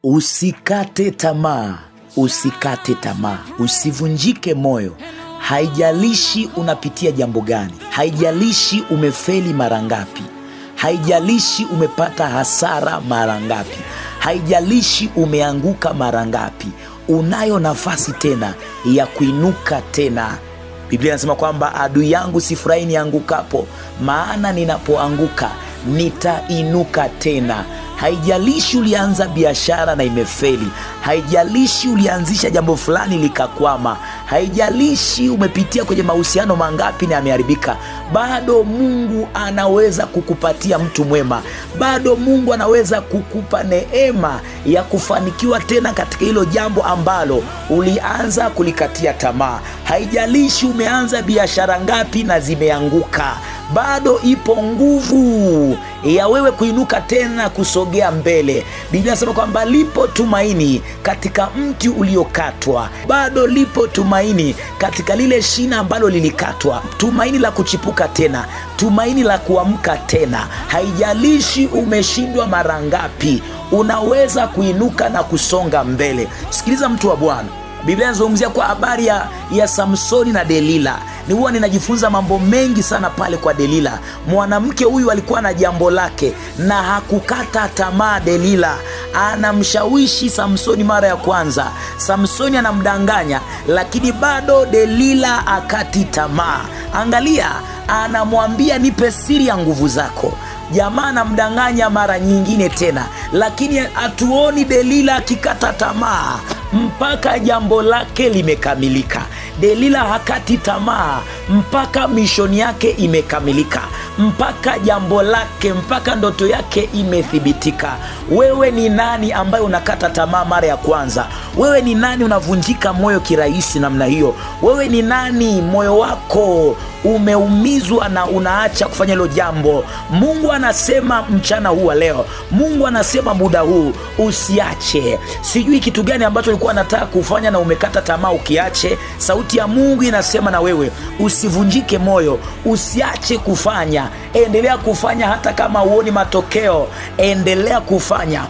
Usikate tamaa, usikate tamaa, usivunjike moyo. Haijalishi unapitia jambo gani, haijalishi umefeli mara ngapi, haijalishi umepata hasara mara ngapi, haijalishi umeanguka mara ngapi, unayo nafasi tena ya kuinuka tena. Biblia inasema kwamba adui yangu sifurahi niangukapo, maana ninapoanguka nitainuka tena. Haijalishi ulianza biashara na imefeli, haijalishi ulianzisha jambo fulani likakwama, haijalishi umepitia kwenye mahusiano mangapi na yameharibika, bado Mungu anaweza kukupatia mtu mwema, bado Mungu anaweza kukupa neema ya kufanikiwa tena katika hilo jambo ambalo ulianza kulikatia tamaa. Haijalishi umeanza biashara ngapi na zimeanguka, bado ipo nguvu ya wewe kuinuka tena, kusogea mbele. Biblia inasema kwamba lipo tumaini katika mti uliokatwa, bado lipo tumaini katika lile shina ambalo lilikatwa, tumaini la kuchipuka tena, tumaini la kuamka tena. Haijalishi umeshindwa mara ngapi, unaweza kuinuka na kusonga mbele. Sikiliza mtu wa Bwana, Biblia inazungumzia kwa habari ya Samsoni na Delila. Ni huwa ninajifunza mambo mengi sana pale kwa Delila. Mwanamke huyu alikuwa na jambo lake na hakukata tamaa. Delila anamshawishi Samsoni mara ya kwanza, Samsoni anamdanganya, lakini bado Delila akati tamaa. Angalia, anamwambia nipe siri ya nguvu zako. Jamaa anamdanganya mara nyingine tena, lakini hatuoni Delila akikata tamaa mpaka jambo lake limekamilika. Delila hakati tamaa mpaka mishoni yake imekamilika, mpaka jambo lake, mpaka ndoto yake imethibitika. Wewe ni nani ambaye unakata tamaa mara ya kwanza? Wewe ni nani unavunjika moyo kirahisi namna hiyo? Wewe ni nani moyo wako umeumizwa na unaacha kufanya hilo jambo? Mungu anasema mchana huu wa leo, Mungu anasema muda huu usiache. Sijui kitu gani ambacho ulikuwa unataka kufanya na umekata tamaa, ukiache. Sauti ya Mungu inasema na wewe usivunjike moyo, usiache kufanya, endelea kufanya hata kama huoni matokeo, endelea kufanya.